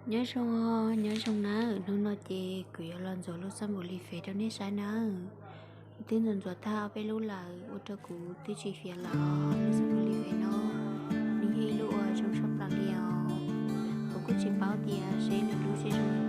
Nyob zoo, nyob zoo nawb, hnub no ces kuv yuav los ntxuav lub xab npum li fem rau nej saib nawb. Kuv twb ntxuav ntxuav tag ob peb lub lawm ua rau kuv twb tsis fiav lawm os. Lub xab npum li fem no nws yog ib lub uas zoo tshaj plaws li os. Kuv kuj tsis paub tias seb nws lub seb zoo